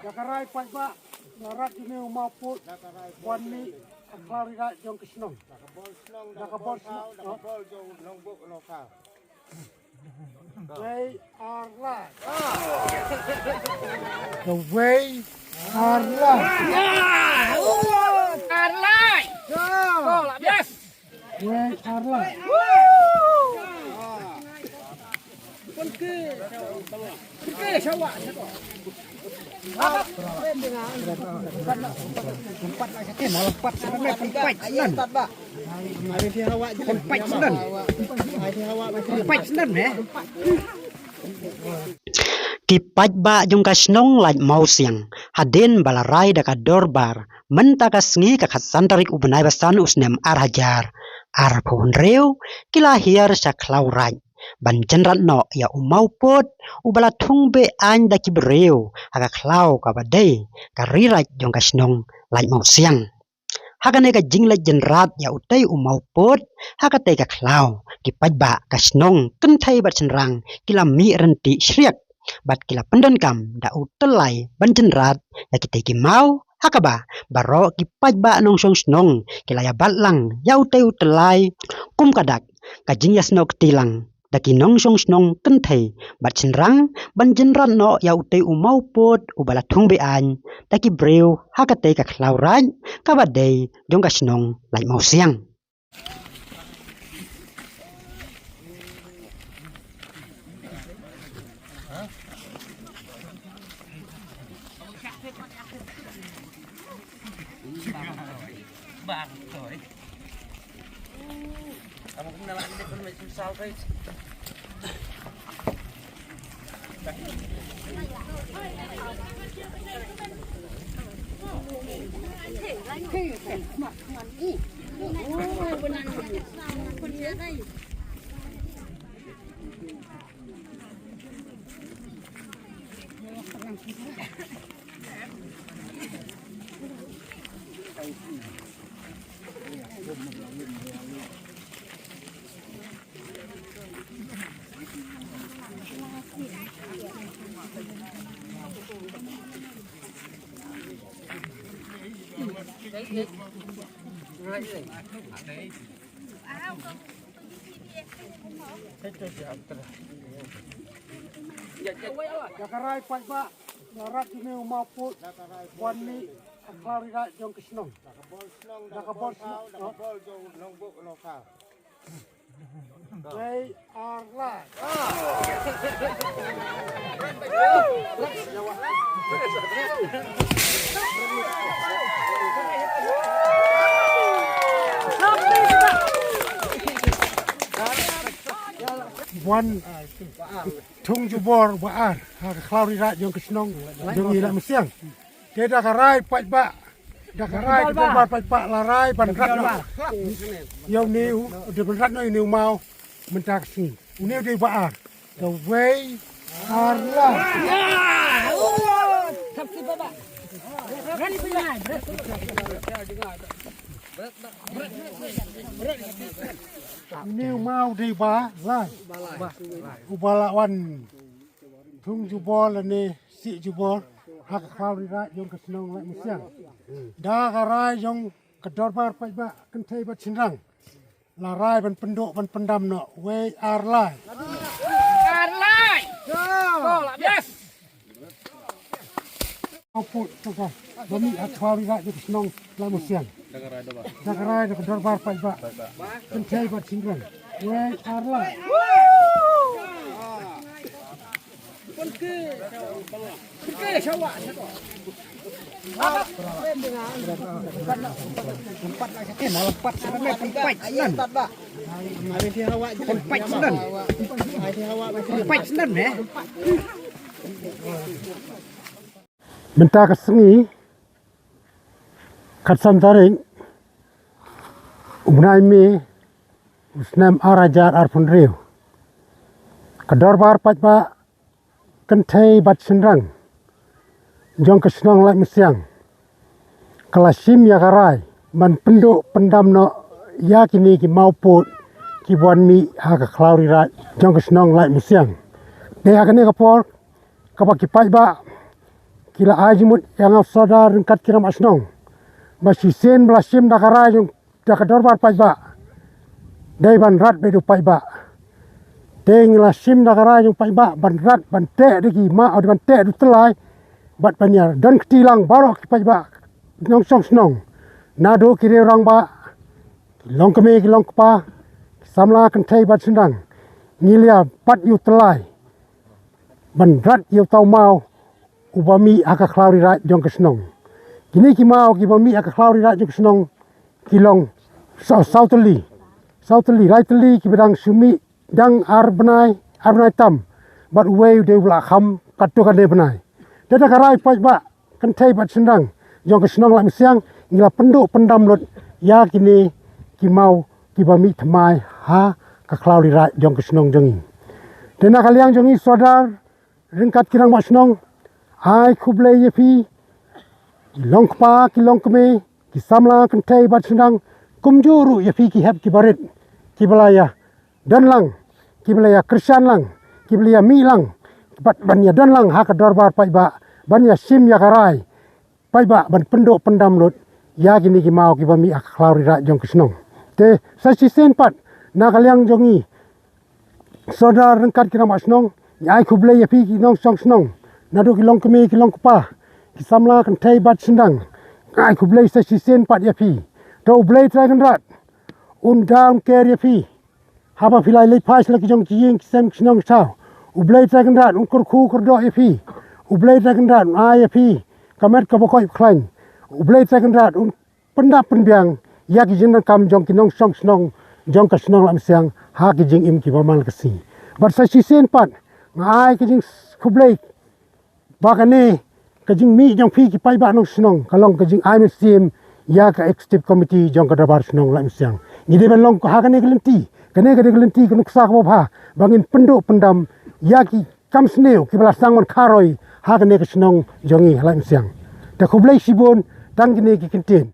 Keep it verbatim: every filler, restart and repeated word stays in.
Da ka rai paidbah, da rat jong u mawpud, wan mih ha ka khlaw ri rai jong ka shnong. Da ka bor shnong, da ka bor jong nongbuk nongkhaw. Wei ar lai. Wei ar lai. Ar lai. Yes. Wei ar lai. Ki paidbah jong ka shnong Laitumkhrah hadien ba la rai da ka dorbar mynta ka sngi ka khatsan tarik u bnai ba san u snem ar hajar arphew hynriew, ki la hiar sha khlaw raid ban jynrat noh ïa u mawpud uba la thung beh aiñ da ki briew ha ka khlaw kaba dei ka ri raid jong ka shnong Laitumkhrah. Ha kane ka jingleit jynrat ïa utei u mawpud ha katei ka khlaw, ki paidbah ka shnong kynthei bad shynrang ki la mih ryntih shriak bad ki la pyndonkam da u tyllai ban jynrat ïa kitei ki maw, ha kaba baroh ki paidbah nongshong shnong ki la ïabat lang ïa utei u tyllai kum ka dak ka jingïasnoh kti lang da ki nongshong shnong kynthei bad shynrang ban jynrat noh ïa utei u mawpud uba la thung beh aiñ da ki briew ha katei ka khlaw raid kaba dei jong ka shnong Laitumkhrah. Da ka rai paidbah, da rat jong u mawpud, wan mih ha ka khlaw ri rai jong ka shnong. Da ka bor shnong, da ka bor jong nongbuk nongkhaw. Wei ar lai. Wan thung jubor ba ar ha ka khlaw ri rai jong ka shnong jong ngi Laitumkhrah. Te da ka rai paidbah, da ka rai ka dorbar paidbah la rai ban rat noh ïa une u, da ban rat noh ïa une u maw mynta ka sngi. Une u dei ba ar. Ka wei ar lai. Une u maw dei ba lai. Uba la wan thung jubor lane sih jubor ha ka khlaw ri rai jong ka shnong Laitumkhrah. Da ka rai jong ka dorbar paidbah kynthei bad shynrang la rai ban pynduh ban pyndam noh wei ar lai. Ar lai. Yes. Au put tangka ba mih ha ka khlaw ri rai jong ka shnong Laitumkhrah. Da ka rai da ka dorbar paidbah kynthei bad shynrang. Wei ar lai. Mynta ka sngi, khatsan tarik u bnai May u snem ar hajar arphew hynriew, ka dorbar paidbah kynthei bad shynrang jong ka shnong Laitumkhrah ka la shim ïa ka rai ban pynduh pyndam noh ïa kine ki mawpud kiba wan mih ha ka khlaw ri rai jong ka shnong Laitumkhrah. Te ha kane ka por kaba ki paidbah ki la ai jingmut ïa nga u Sordar ryngkat ki rangbah shnong ba shisien ba la shim da ka rai jong, da ka dorbar paidbah, dei ban rat beit u paidbah. Te ngi la shim da ka rai jong paidbah ban rat, ban teh da ki maw, ban teh da u tyllai, bad ban ïa don kti lang baroh ki paidbah nongshong shnong, naduh ki riew rangbah, ki longkmie ki longkpa, ki samla kynthei bad shynrang, ngi la ïa bat ïa u tyllai ban rat ïa uta u maw uba mih ha ka khlaw ri raid jong ka shnong. Kine ki maw kiba mih ha ka khlaw ri raid jong ka shnong ki long saw, saw tylli, saw tylli, lai tylli kiba dang shu mih dang ar bnai, ar bnai tam, bad uwei u dei u la kham katto katne bnai. Te da ka rai paidbah kynthei bad shynrang jong ka shnong Laitmynshiang, ngi la pynduh pyndam lut ïa kine ki maw kiba mih thymmai ha ka khlaw ri raid jong ka shnong jong ngi. Te na ka liang jong ngi Sordar ryngkat ki rangbah shnong, ai khublei ïa phi ki longkpa ki longkmie, ki samla kynthei bad shynrang, kumjuh ruh ïa phi ki hep ki barit kiba la ïa don lang, kiba la ïa kyrshan lang, kiba la ïa mih lang, bad ban ïa don lang ha ka dorbar paidbah ban ïa shim ïa ka rai paidbah ban pynduh pyndam lut ïa kine ki maw kiba mih ha ka khlaw ri raid jong ka shnong. Te sa shisien pat na ka liang jong ngi Sordar ryngkat ki rangbah shnong, ngi ai khublei ïa phi ki nongshong shnong, naduh ki longkmie ki longkpa, ki samla kynthei bad shynrang, ngi ai khublei sa shisien pat ïa phi. To U Blei Trai Kynrad un da un ker ïa phi haba phi la leit phai sha la ki jong ki ïing ki sem ki shnong ki thaw. U Blei Trai Kynrad un kyrkhu kyrdoh ïa phi. U Blei Trai Kynrad un ai ïa phi ka met kaba koit khlaiñ. U Blei Trai Kynrad un pyndap pynbiang ïa ki jingdonkam jong ki nongshong shnong jong ka shnong Laitmynshiang ha ki jingim kiba man la ka sngi. Bad sa shisien pat nga ai ka jingkhublei ba kane ka jingmih jong phi ki paidbah nongshnong ka long ka jingai mynsiem ïa ka executive committee jong ka dorbar shnong Laitmynshiang. Ngi dei ban long ha kane ka lynti, kane ka dei ka lynti ka nuksa kaba bha ba ngin pynduh pyndam ïa ki kam sniew kiba la sdang ban kharoi ha kane ka shnong jong ngi ha Laitmynshiang. Te khublei shibun, tang kine ki kyntien.